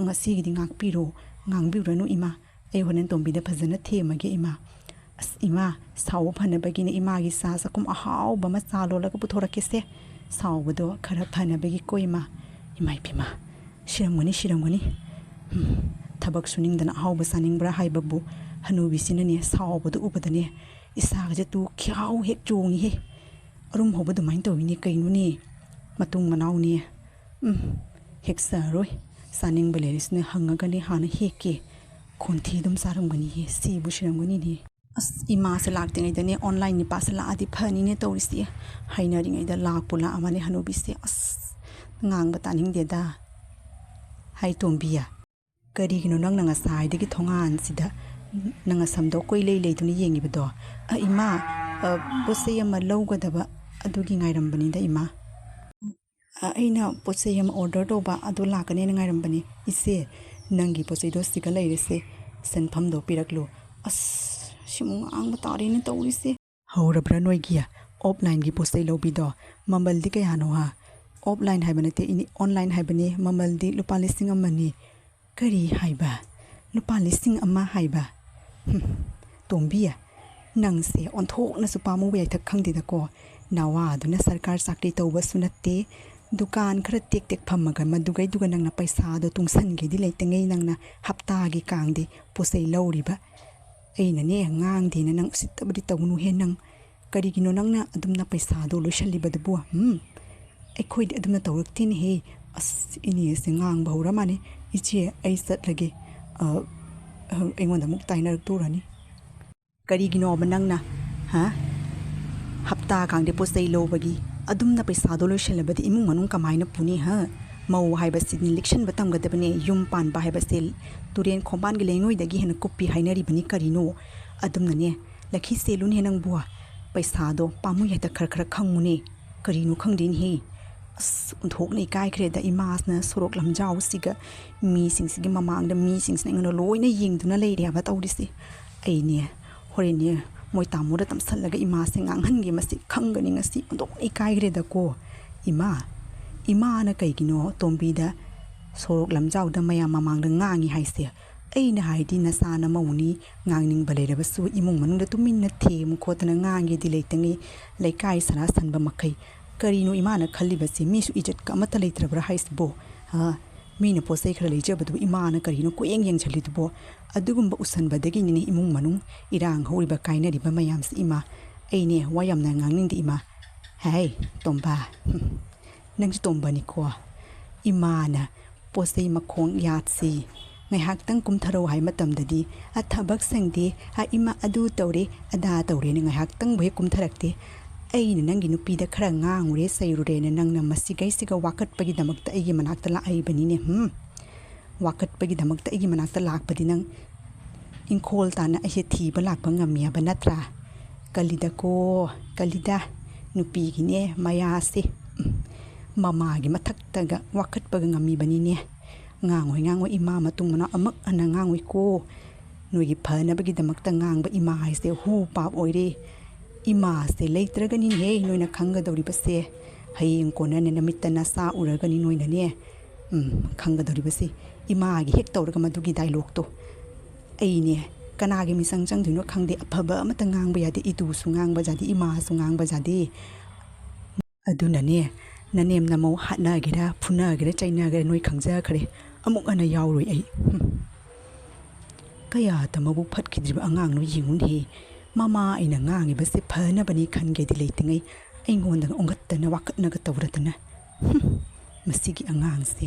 ꯉꯁꯤꯒꯤꯗꯤ ꯉꯥꯛꯄꯤꯔꯣ, ꯉꯥꯡꯕꯤꯔꯨꯔꯅꯨ ꯏꯃꯥ꯫ ꯑꯩ ꯍꯣꯔꯦꯟ ꯇꯣꯝꯕꯤꯗ ꯐꯖꯅ ꯊꯦꯝꯃꯒꯦ ꯏꯃꯥ꯫ ꯑꯁ ꯏꯃꯥ, ꯁꯥꯎꯕ ꯐꯅꯕꯒꯤꯅꯦ ꯏꯃꯥꯒꯤ ꯆꯥ ꯆꯥꯛꯈꯨꯝ ꯑꯍꯥꯎꯕ ꯑꯃ ꯆꯥ ꯂꯣꯜꯂꯒ ꯄꯨꯊꯣꯔꯛꯀꯦꯁꯦ꯫ ꯁꯥꯎꯕꯗꯣ ꯈꯔ ꯐꯅꯕꯒꯤꯀꯣ ꯏꯃꯥ꯫ ꯏꯃꯥ ꯏꯄꯦꯝꯃ, ꯁꯤꯔꯝꯒꯅꯤ, ꯁꯤꯔꯝꯒꯅꯤ꯫ ꯎꯝ, ꯊꯕꯛ ꯁꯨꯅꯤꯡꯗꯅ ꯑꯍꯥꯎꯕ ꯆꯥꯅꯤꯡꯕ꯭ꯔꯥ ꯍꯥꯏꯕꯕꯨ ꯍꯅꯨꯕꯤꯁꯤꯅꯅꯦ ꯁꯥꯎꯕꯗꯨ ꯎꯕꯗꯅꯦ ꯏꯁꯥꯒꯁꯦ ꯇꯨ ꯈ꯭ꯌꯥꯎ ꯍꯦꯛ ꯆꯣꯡꯉꯤꯍꯦ꯫ ꯑꯔꯨꯝ ꯍꯧꯕ ꯑꯗꯨꯃꯥꯏꯅ ꯇꯧꯋꯤꯅꯦ ꯀꯩꯅꯣꯅꯦ? ꯃꯇꯨꯡ ꯃꯅꯥꯎꯅꯦ꯫ ꯎꯝ, ꯍꯦꯛꯆꯔꯣꯏ꯫ ꯆꯥꯅꯤꯡꯕ ꯂꯩꯔꯤꯁꯤꯅ ꯍꯪꯉꯒꯅꯦ ꯍꯥꯟꯅ ꯍꯦꯛꯀꯦ꯫ ꯈꯣꯟꯊꯤ ꯑꯗꯨꯝ ꯆꯥꯔꯝꯒꯅꯤꯍꯦ, ꯁꯤꯕꯨ ꯁꯤꯔꯝꯒꯅꯤꯅꯦ꯫ ꯑꯁ, ꯏꯃꯥꯁꯦ ꯂꯥꯛꯇ꯭ꯔꯤꯉꯩꯗꯅꯦ online ꯅꯤꯄꯥꯁꯦ ꯂꯥꯛꯑꯗꯤ ꯐꯅꯤꯅꯦ ꯇꯧꯔꯤꯁꯦ꯫ ꯍꯥꯏꯅꯔꯤꯉꯩꯗ ꯂꯥꯛꯄꯨ ꯂꯥꯛꯑꯃꯅꯦ ꯍꯅꯨꯕꯤꯁꯦ꯫ ꯑꯁ, ꯉꯥꯡꯕ ꯇꯥꯅꯤꯡꯗꯦꯗ꯫ ꯍꯥꯏ ꯇꯣꯝꯕꯤ, ꯀꯔꯤꯒꯤꯅꯣ ꯅꯪꯅ ꯉꯁꯥꯏꯗꯒꯤ ꯊꯣꯡꯒꯥꯟꯁꯤꯗ ꯅꯪ ꯁꯝꯗꯣ ꯀꯣꯏꯂꯩ ꯂꯩꯗꯨꯅ ꯌꯦꯡꯉꯤꯕꯗꯣ? ꯑ, ꯏꯃꯥ, ꯑ, ꯄꯣꯠ ꯆꯩ ꯑꯃ ꯂꯧꯒꯗꯕ ꯑꯗꯨꯒꯤ ꯉꯥꯏꯔꯝꯕꯅꯤꯗ ꯏꯃꯥ꯫ ꯑ, ꯑꯩꯅ ꯄꯣꯠ ꯆꯩ ꯑꯃ order ꯇꯧꯕ ꯑꯗꯨ ꯂꯥꯛꯀꯅꯦꯅ ꯉꯥꯏꯔꯝꯕꯅꯤ꯫ ꯏꯆꯦ, ꯅꯪꯒꯤ ꯄꯣꯠ ꯆꯩꯗꯣ ꯁꯤꯒ ꯂꯩꯔꯦꯁꯦ, ꯁꯦꯟꯐꯝꯗꯣ ꯄꯤꯔꯛꯂꯨ꯫ ꯑꯁ, ꯁꯤꯃꯨꯛ ꯉꯥꯡꯕ ꯇꯥꯔꯦꯅꯦ ꯇꯧꯔꯤꯁꯦ꯫ ꯍꯧꯔꯕ꯭ꯔꯥ ꯅꯣꯏꯒꯤ offline ꯒꯤ ꯄꯣꯠ ꯆꯩ ꯂꯧꯕꯤꯗꯣ? ꯃꯃꯜꯗꯤ ꯀꯌꯥꯅꯣ ꯍꯥ? Offline ꯍꯥꯏꯕ ꯅꯠꯇꯦ ꯏꯅꯦ, online ꯍꯥꯏꯕꯅꯤ꯫ ꯃꯃꯜꯗꯤ ꯂꯨꯄꯥ ꯂꯤꯁꯤꯡ ꯑꯃꯅꯤ꯫ ꯀꯔꯤ ꯍꯥꯏꯕ? ꯂꯨꯄꯥ ꯂꯤꯁꯤꯡ ꯑꯃ ꯍꯥꯏꯕ? ꯍꯨꯝ, ꯇꯣꯝꯕꯤ, ꯅꯪꯁꯦ ꯑꯣꯟꯊꯣꯛꯅꯁꯨ ꯄꯥꯝꯃꯨꯕ ꯌꯥꯏꯊꯛ ꯈꯪꯗꯦꯗꯀꯣ꯫ ꯅꯋꯥꯗꯨꯅ ꯁꯔꯀꯥꯔ ꯆꯥꯀ꯭ꯔꯤ ꯇꯧꯕꯁꯨ ꯅꯠꯇꯦ, ꯗꯨꯀꯥꯟ ꯈꯔ ꯇꯦꯛ ꯇꯦꯛ ꯐꯝꯃꯒ ꯃꯗꯨꯒꯩꯗꯨꯒ ꯅꯪꯅ ꯄꯩꯁꯥꯗꯣ ꯇꯨꯡꯁꯟꯒꯦꯗꯤ ꯂꯩꯇꯉꯩ ꯅꯪꯅ ꯍꯞꯇꯥꯒꯤ ꯀꯥꯡꯗꯤ ꯄꯣꯠ ꯆꯩ ꯂꯧꯔꯤꯕ꯫ ꯑꯩꯅꯅꯦ ꯉꯥꯡꯗꯦꯅ ꯅꯪ ꯎꯁꯤꯠꯇꯕꯗꯤ ꯇꯧꯅꯨꯍꯦ ꯅꯪ꯫ ꯀꯔꯤꯒꯤꯅꯣ ꯅꯪꯅ ꯑꯗꯨꯝꯅ ꯄꯩꯁꯥꯗꯣ ꯂꯣꯏꯁꯜꯂꯤꯕꯗꯨꯕꯨ? ꯎꯝ? ꯑꯩꯈꯣꯏꯗꯤ ꯑꯗꯨꯝꯅ ꯇꯧꯔꯛꯇꯦꯅꯦꯍꯦ꯫ ꯑꯁ, ꯏꯅꯦꯁꯦ ꯉꯥꯡꯕ ꯍꯧꯔ ꯃꯥꯜꯂꯦ꯫ "ꯏꯆꯦ, ꯑꯩ ꯆꯠꯂꯒꯦ꯫ ꯑ, ꯑ, ꯑꯩꯉꯣꯟꯗ ꯑꯃꯨꯛ ꯇꯥꯏꯅꯔꯛꯇꯣꯔꯅꯤ꯫ ꯀꯔꯤꯒꯤꯅꯣꯕ ꯅꯪꯅ, ꯍꯥ? ꯍꯞꯇꯥ ꯈꯥꯡꯗꯦ ꯄꯣꯠ ꯆꯩ ꯂꯧꯕꯒꯤ ꯑꯗꯨꯝꯅ ꯄꯩꯁꯥꯗꯣ ꯂꯣꯏꯁꯜꯂꯕꯗꯤ ꯏꯃꯨꯡ ꯃꯅꯨꯡ ꯀꯃꯥꯏꯅ ꯄꯨꯅꯤ, ꯍꯥ? ꯃꯧ ꯍꯥꯏꯕꯁꯤꯗꯤ ꯂꯤꯛꯁꯟꯕ ꯇꯝꯒꯗꯕꯅꯦ꯫ ꯌꯨꯝ ꯄꯥꯟꯕ ꯍꯥꯏꯕꯁꯦ ꯇꯨꯔꯦꯟ ꯈꯣꯡꯕꯥꯟꯒꯤ ꯂꯩꯉꯣꯏꯗꯒꯤ ꯍꯦꯟꯅ ꯀꯨꯞꯄꯤ ꯍꯥꯏꯅꯔꯤꯕꯅꯤ ꯀꯔꯤꯅꯣ? ꯑꯗꯨꯝꯅꯅꯦ, ꯂꯛꯈꯤ ꯆꯦꯜꯂꯨꯅꯦ ꯅꯪꯕꯨ꯫ ꯄꯩꯁꯥꯗꯣ ꯄꯥꯝꯃꯨꯏ ꯍꯦꯛꯇ ꯈꯔ ꯈꯔ ꯈꯪꯉꯨꯅꯦ꯫ ꯀꯔꯤꯅꯣ ꯈꯪꯗꯦꯅꯦꯍꯦ꯫ ꯑꯁ, ꯑꯣꯟꯊꯣꯛꯅ ꯏꯀꯥꯏꯈ꯭ꯔꯦꯗ ꯏꯃꯥꯁꯤꯅ ꯁꯣꯔꯣꯛ ꯂꯝꯖꯥꯎꯁꯤꯒ ꯃꯤꯁꯤꯡꯁꯤꯒꯤ ꯃꯃꯥꯡꯗ ꯃꯤꯁꯤꯡꯁꯤꯅ ꯑꯩꯉꯣꯟꯗ ꯂꯣꯏꯅ ꯌꯦꯡꯗꯨꯅ ꯂꯩꯔꯦ ꯍꯥꯏꯕ ꯇꯧꯔꯤꯁꯦ꯫ ꯑꯩꯅꯦ, ꯍꯣꯔꯦꯟꯅꯦ ꯃꯣꯏ ꯇꯥꯃꯣꯗ ꯇꯝꯁꯜꯂꯒ ꯏꯃꯥꯁꯦ ꯉꯥꯡꯍꯟꯒꯦ꯫ ꯃꯁꯤ ꯈꯪꯒꯅꯤ ꯉꯁꯤ꯫ ꯑꯣꯟꯊꯣꯛꯅ ꯏꯀꯥꯏꯈ꯭ꯔꯦꯗꯀꯣ꯫ ꯏꯃꯥ, ꯏꯃꯥꯅ ꯀꯩꯒꯤꯅꯣ ꯇꯣꯝꯕꯤꯗ ꯁꯣꯔꯣꯛ ꯂꯝꯖꯥꯎꯗ ꯃꯌꯥꯝ ꯃꯃꯥꯡꯗ ꯉꯥꯡꯉꯤ ꯍꯥꯏꯁꯦ? ꯑꯩꯅ ꯍꯥꯏꯗꯤ ꯅꯆꯥꯅ ꯃꯧꯅꯤ, ꯉꯥꯡꯅꯤꯡꯕ ꯂꯩꯔꯕꯁꯨ ꯏꯃꯨꯡ ꯃꯅꯨꯡꯗ ꯇꯨꯃꯤꯟꯅ ꯊꯦꯝꯃꯨ ꯈꯣꯠꯇꯅ ꯉꯥꯡꯒꯦꯗꯤ ꯂꯩꯇꯉꯩ ꯂꯩꯀꯥꯏ ꯁꯔꯥ ꯁꯟꯕ ꯃꯈꯩ꯫ ꯀꯔꯤꯅꯣ ꯏꯃꯥꯅ ꯈꯜꯂꯤꯕꯁꯤ? ꯃꯤꯁꯨ ꯏꯖꯠꯀ ꯑꯃꯠꯇ ꯂꯩꯇ꯭ꯔꯕ꯭ꯔꯥ ꯍꯥꯏꯁꯤꯕꯣ? ꯍꯥ? ꯃꯤꯅ ꯄꯣꯠ ꯆꯩ ꯈꯔ ꯂꯩꯖꯕꯗꯨꯕꯨ ꯏꯃꯥꯅ ꯀꯔꯤꯅꯣ ꯀꯣꯏꯌꯦꯡ ꯌꯦꯡꯁꯤꯜꯂꯤꯗꯨꯕꯣ? ꯑꯗꯨꯒꯨꯝꯕ ꯎꯁꯟꯕꯗꯒꯤꯅꯤꯅꯦ ꯏꯃꯨꯡ ꯃꯅꯨꯡ ꯏꯔꯥꯡ ꯍꯧꯔꯤꯕ ꯀꯥꯏꯅꯔꯤꯕ ꯃꯌꯥꯝꯁꯤ ꯏꯃꯥ꯫ ꯑꯩꯅꯦ ꯋꯥ ꯌꯥꯝꯅ ꯉꯥꯡꯅꯤꯡꯗꯦ ꯏꯃꯥ꯫ ꯍꯥꯏ, ꯇꯣꯝꯕ꯫ ꯍꯨꯝ꯫ ꯅꯪꯁꯨ ꯇꯣꯝꯕꯅꯤꯀꯣ꯫ ꯏꯃꯥꯅ ꯄꯣꯠ ꯆꯩ ꯃꯈꯣꯡ ꯌꯥꯠꯁꯤ ꯉꯥꯏꯍꯥꯛꯇꯪ ꯀꯨꯝꯊꯔꯛꯎ ꯍꯥꯏ ꯃꯇꯝꯗꯗꯤ, "ꯑ, ꯊꯕꯛ ꯁꯪꯗꯦ, ꯑ, ꯏꯃꯥ ꯑꯗꯨ ꯇꯧꯔꯦ, ꯑꯗꯥ ꯇꯧꯔꯦꯅ" ꯉꯥꯏꯍꯥꯛꯇꯪꯕꯨ ꯍꯦꯛ ꯀꯨꯝꯊꯔꯛꯇꯦ꯫ ꯑꯩꯅ ꯅꯪꯒꯤ ꯅꯨꯄꯤꯗ ꯈꯔ ꯉꯥꯡꯉꯨꯔꯦ, ꯆꯩꯔꯨꯔꯦꯅ ꯅꯪꯅ ꯃꯁꯤꯈꯩꯁꯤꯒ ꯋꯥꯀꯠꯄꯒꯤꯗꯃꯛꯇ ꯑꯩꯒꯤ ꯃꯅꯥꯛꯇ ꯂꯥꯛꯏꯕꯅꯤꯅꯦ꯫ ꯍꯨꯝ? ꯋꯥꯀꯠꯄꯒꯤꯗꯃꯛꯇ ꯑꯩꯒꯤ ꯃꯅꯥꯛꯇ ꯂꯥꯛꯄꯗꯤ ꯅꯪ ꯏꯪꯈꯣꯜ ꯇꯥꯅ ꯑꯩꯁꯦ ꯊꯤꯕ ꯂꯥꯛꯄ ꯉꯝꯃꯤ ꯍꯥꯏꯕ ꯅꯠꯇ꯭ꯔꯥ? ꯀꯜꯂꯤꯗꯀꯣ, ꯀꯜꯂꯤꯗ꯫ ꯅꯨꯄꯤꯒꯤꯅꯦ ꯃꯌꯥꯁꯦ꯫ ꯎꯝ, ꯃꯃꯥꯒꯤ ꯃꯊꯛꯇꯒ ꯋꯥꯀꯠꯄꯒ ꯉꯝꯃꯤꯕꯅꯤꯅꯦ꯫ ꯉꯥꯡꯉꯣꯏ, ꯉꯥꯡꯉꯣꯏ, ꯏꯃꯥ ꯃꯇꯨꯡ ꯃꯅꯥꯎ ꯑꯃꯨꯛ ꯍꯟꯅ ꯉꯥꯡꯉꯣꯏꯀꯣ꯫ ꯅꯣꯏꯒꯤ ꯐꯅꯕꯒꯤꯗꯃꯛꯇ ꯉꯥꯡꯕ ꯏꯃꯥ ꯍꯥꯏꯁꯦ ꯍꯨ ꯄꯥꯞ ꯑꯣꯏꯔꯦ꯫ ꯏꯃꯥꯁꯦ ꯂꯩꯇ꯭ꯔꯒꯅꯤꯅꯦꯍꯦ ꯅꯣꯏꯅ ꯈꯪꯒꯗꯧꯔꯤꯕꯁꯦ꯫ ꯍꯌꯦꯡ ꯀꯣꯟꯅꯅꯦ ꯅꯃꯤꯠꯇ ꯅꯆꯥ ꯎꯔꯒꯅꯤ ꯅꯣꯏꯅꯅꯦ꯫ ꯎꯝ, ꯈꯪꯒꯗꯧꯔꯤꯕꯁꯦ꯫ ꯏꯃꯥꯒꯤ ꯍꯦꯛ ꯇꯧꯔꯒ ꯃꯗꯨꯒꯤ ꯗꯥꯏꯂꯣꯛꯇꯣ꯫ ꯑꯩꯅꯦ ꯀꯅꯥꯒꯤ ꯃꯤꯆꯪ ꯆꯪꯗꯣꯏꯅꯣ ꯈꯪꯗꯦ꯫ ꯑꯐꯕ ꯑꯃꯠꯇ ꯉꯥꯡꯕ ꯌꯥꯗꯦ꯫ ꯏꯇꯨꯁꯨ ꯉꯥꯡꯕ ꯌꯥꯗꯦ, ꯏꯃꯥꯁꯨ ꯉꯥꯡꯕ ꯌꯥꯗꯦ꯫ ꯑꯗꯨꯅꯅꯦ, ꯅꯅꯦꯝ ꯅꯃꯧ ꯍꯥꯠꯅꯒꯦꯔꯥ, ꯐꯨꯅꯒꯦꯔꯥ, ꯆꯩꯅꯒꯦꯔꯥ, ꯅꯣꯏ ꯈꯪꯖꯈ꯭ꯔꯦ꯫ ꯑꯃꯨꯛ ꯍꯟꯅ ꯌꯥꯎꯔꯣꯏ ꯑꯩ꯫ ꯍꯨꯝ꯫ ꯀꯌꯥꯗ ꯃꯕꯨꯛ ꯐꯠꯈꯤꯗ꯭ꯔꯤꯕ ꯑꯉꯥꯡꯅꯣ ꯌꯦꯡꯉꯨꯅꯦꯍꯦ꯫ ꯃꯃꯥ ꯑꯩꯅ ꯉꯥꯡꯉꯤꯕꯁꯦ ꯐꯅꯕꯅꯤ ꯈꯟꯒꯦꯗꯤ ꯂꯩꯇ꯭ꯔꯤꯉꯩ ꯑꯩꯉꯣꯟꯗ ꯑꯣꯟꯈꯠꯇꯅ ꯋꯥꯀꯠꯅꯒ ꯇꯧꯔꯗꯅ꯫ ꯍꯨꯝ, ꯃꯁꯤꯒꯤ ꯑꯉꯥꯡꯁꯦ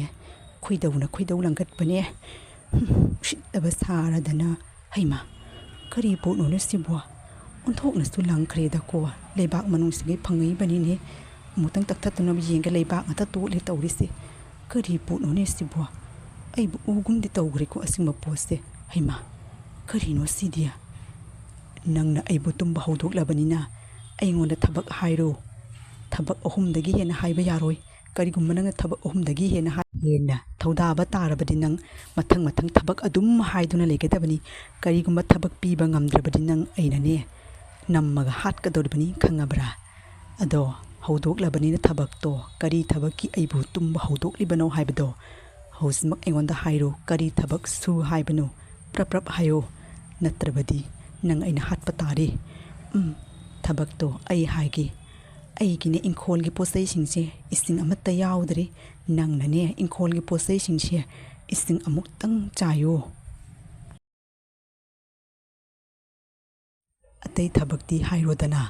ꯈꯣꯏꯗꯧꯅ ꯈꯣꯏꯗꯧ ꯂꯪꯒꯠꯄꯅꯦ꯫ ꯍꯨꯝ, ꯎꯁꯤꯠꯇꯕ ꯁꯥꯔꯗꯅ꯫ ꯍꯩꯃꯥ, ꯀꯔꯤ ꯄꯣꯠꯅꯣꯅꯦ ꯁꯤꯕꯣ? ꯑꯣꯟꯊꯣꯛꯅꯁꯨ ꯂꯪꯈ꯭ꯔꯦꯗꯀꯣ꯫ ꯂꯩꯕꯥꯛ ꯃꯅꯨꯡꯁꯤꯒꯤ ꯐꯪꯉꯛꯏꯕꯅꯤꯅꯦ꯫ ꯑꯃꯨꯛꯇꯪ ꯇꯛꯊꯠꯇꯅꯕ ꯌꯦꯡꯒꯦ, ꯂꯩꯕꯥꯛ ꯉꯥꯛꯇ ꯇꯣꯠꯂꯦ ꯇꯧꯔꯤꯁꯦ꯫ ꯀꯔꯤ ꯄꯣꯠꯅꯣꯅꯦ ꯁꯤꯕꯣ? ꯑꯩꯕꯨ ꯎꯒꯨꯝꯗꯤ ꯇꯧꯈ꯭ꯔꯦꯀꯣ ꯑꯁꯤꯒꯨꯝꯕ ꯄꯣꯠꯁꯦ꯫ ꯍꯩꯃꯥ, ꯀꯔꯤꯅꯣ ꯁꯤꯗꯤ? ꯅꯪꯅ ꯑꯩꯕꯨ ꯇꯨꯝꯕ ꯍꯧꯗꯣꯛꯂꯕꯅꯤꯅ ꯑꯩꯉꯣꯟꯗ ꯊꯕꯛ ꯍꯥꯏꯔꯣ꯫ ꯊꯕꯛ ꯑꯍꯨꯝꯗꯒꯤ ꯍꯦꯟꯅ ꯍꯥꯏꯕ ꯌꯥꯔꯣꯏ꯫ ꯀꯔꯤꯒꯨꯝꯕ ꯅꯪꯅ ꯊꯕꯛ ꯑꯍꯨꯝꯗꯒꯤ ꯍꯦꯟꯅ ꯍꯥꯏ-, ꯍꯦꯟꯅ ꯊꯧꯗꯥꯕ ꯇꯥꯔꯕꯗꯤ ꯅꯪ ꯃꯊꯪ ꯃꯊꯪ ꯊꯕꯛ ꯑꯗꯨꯝ ꯍꯥꯏꯗꯨꯅ ꯂꯩꯒꯗꯕꯅꯤ꯫ ꯀꯔꯤꯒꯨꯝꯕ ꯊꯕꯛ ꯄꯤꯕ ꯉꯝꯗ꯭ꯔꯕꯗꯤ ꯅꯪ ꯑꯩꯅꯅꯦ ꯅꯝꯃꯒ ꯍꯥꯠꯀꯗꯧꯔꯤꯕꯅꯤ, ꯈꯪꯉꯕ꯭ꯔꯥ? ꯑꯗꯣ ꯍꯧꯗꯣꯛꯂꯕꯅꯤꯅ ꯊꯕꯛꯇꯣ, ꯀꯔꯤ ꯊꯕꯛꯀꯤ ꯑꯩꯕꯨ ꯇꯨꯝꯕ ꯍꯧꯗꯣꯛꯂꯤꯕꯅꯣ ꯍꯥꯏꯕꯗꯣ ꯍꯧꯖꯤꯛꯃꯛ ꯑꯩꯉꯣꯟꯗ ꯍꯥꯏꯔꯣ꯫ ꯀꯔꯤ ꯊꯕꯛ ꯁꯨ ꯍꯥꯏꯕꯅꯣ? ꯄ꯭ꯔꯞ ꯄ꯭ꯔꯞ ꯍꯥꯏꯌꯣ, ꯅꯠꯇ꯭ꯔꯕꯗꯤ ꯅꯪ ꯑꯩꯅ ꯍꯥꯠꯄ ꯇꯥꯔꯦ꯫ ꯎꯝ, ꯊꯕꯛꯇꯣ ꯑꯩ ꯍꯥꯏꯒꯦ꯫ ꯑꯩꯒꯤꯅꯦ ꯏꯪꯈꯣꯜꯒꯤ ꯄꯣꯠꯆꯩꯁꯤꯡꯁꯦ ꯏꯁꯤꯡ ꯑꯃꯠꯇ ꯌꯥꯎꯗ꯭ꯔꯤ꯫ ꯅꯪꯅꯅꯦ ꯏꯪꯈꯣꯜꯒꯤ ꯄꯣꯠꯆꯩꯁꯤꯡꯁꯦ ꯏꯁꯤꯡ ꯑꯃꯨꯛꯇꯪ ꯆꯥꯏꯌꯣ꯫ ꯑꯇꯩ ꯊꯕꯛꯇꯤ ꯍꯥꯏꯔꯣꯗꯅ꯫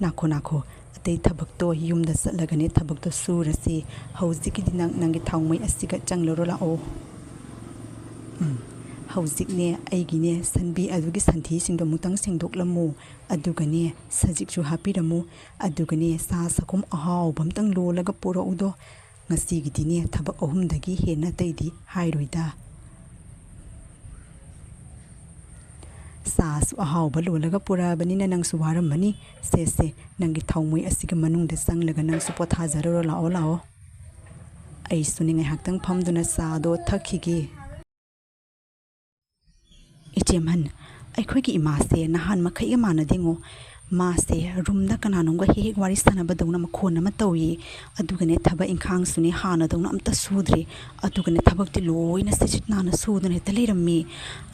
ꯅꯥꯈꯣ, ꯅꯥꯈꯣ꯫ ꯑꯇꯩ ꯊꯕꯛꯇꯣ ꯌꯨꯝꯗ ꯆꯠꯂꯒꯅꯦ ꯊꯕꯛꯇꯣ ꯁꯨꯔꯁꯤ꯫ ꯍꯧꯖꯤꯛꯀꯤꯗꯤ ꯅꯪ ꯅꯪꯒꯤ ꯊꯥꯎꯃꯩ ꯑꯁꯤꯒ ꯆꯪꯂꯔꯣ ꯂꯥꯛꯑꯣ꯫ ꯎꯝ꯫ ꯍꯧꯖꯤꯛꯅꯦ ꯑꯩꯒꯤꯅꯦ ꯁꯟꯕꯤ ꯑꯗꯨꯒꯤ ꯁꯟꯊꯤꯁꯤꯡꯗꯣ ꯑꯃꯨꯛꯇꯪ ꯁꯦꯡꯗꯣꯛꯂꯝꯃꯨ꯫ ꯑꯗꯨꯒꯅꯦ ꯁꯖꯤꯛꯁꯨ ꯍꯥꯞꯄꯤꯔꯝꯃꯨ꯫ ꯑꯗꯨꯒꯅꯦ ꯆꯥ ꯁꯒꯣꯝ ꯑꯍꯥꯎꯕ ꯑꯝꯇꯪ ꯂꯣꯜꯂꯒ ꯄꯨꯔꯛꯎꯗꯣ꯫ ꯉꯁꯤꯒꯤꯗꯤꯅꯦ ꯊꯕꯛ ꯑꯍꯨꯝꯗꯒꯤ ꯍꯦꯟꯅ ꯑꯇꯩꯗꯤ ꯍꯥꯏꯔꯣꯏꯗ꯫ ꯆꯥꯁꯨ ꯑꯍꯥꯎꯕ ꯂꯣꯜꯂꯒ ꯄꯨꯔꯛꯑꯕꯅꯤꯅ ꯅꯪꯁꯨ ꯋꯥꯔꯝꯃꯅꯤ꯫ ꯁꯦ, ꯁꯦ, ꯅꯪꯒꯤ ꯊꯥꯎꯃꯩ ꯑꯁꯤꯒꯤ ꯃꯅꯨꯡꯗ ꯆꯪꯂꯒ ꯅꯪꯁꯨ ꯄꯣꯊꯥꯖꯔꯨꯔꯣ, ꯂꯥꯛꯑꯣ, ꯂꯥꯛꯑꯣ꯫ ꯑꯩꯁꯨꯅꯦ ꯉꯥꯏꯍꯥꯛꯇꯪ ꯐꯝꯗꯨꯅ ꯆꯥꯗꯣ ꯊꯛꯈꯤꯒꯦ꯫ ꯏꯆꯦꯃꯟ, ꯑꯩꯈꯣꯏꯒꯤ ꯏꯃꯥꯁꯦ ꯅꯍꯥꯟ ꯃꯈꯩꯒ ꯃꯥꯟꯅꯗꯦꯉꯣ꯫ ꯃꯥꯁꯦ ꯔꯨꯝꯗ ꯀꯅꯥꯅꯣꯝꯒ ꯍꯦꯛ ꯍꯦꯛ ꯋꯥꯔꯤ ꯁꯥꯟꯅꯕꯗꯧꯅ ꯃꯈꯣꯟ ꯑꯃ ꯇꯧꯏ꯫ ꯑꯗꯨꯒꯅꯦ ꯊꯕꯛ ꯏꯪꯈꯥꯡꯁꯨꯅꯦ ꯍꯥꯟꯅꯗꯧꯅ ꯑꯝꯇ ꯁꯨꯗ꯭ꯔꯦ꯫ ꯑꯗꯨꯒꯅꯦ ꯊꯕꯛꯇꯤ ꯂꯣꯏꯅ ꯁꯤꯠ ꯁꯤꯠ ꯅꯥꯟꯅ ꯁꯨꯗꯅ ꯍꯦꯛꯇ ꯂꯩꯔꯝꯃꯤ꯫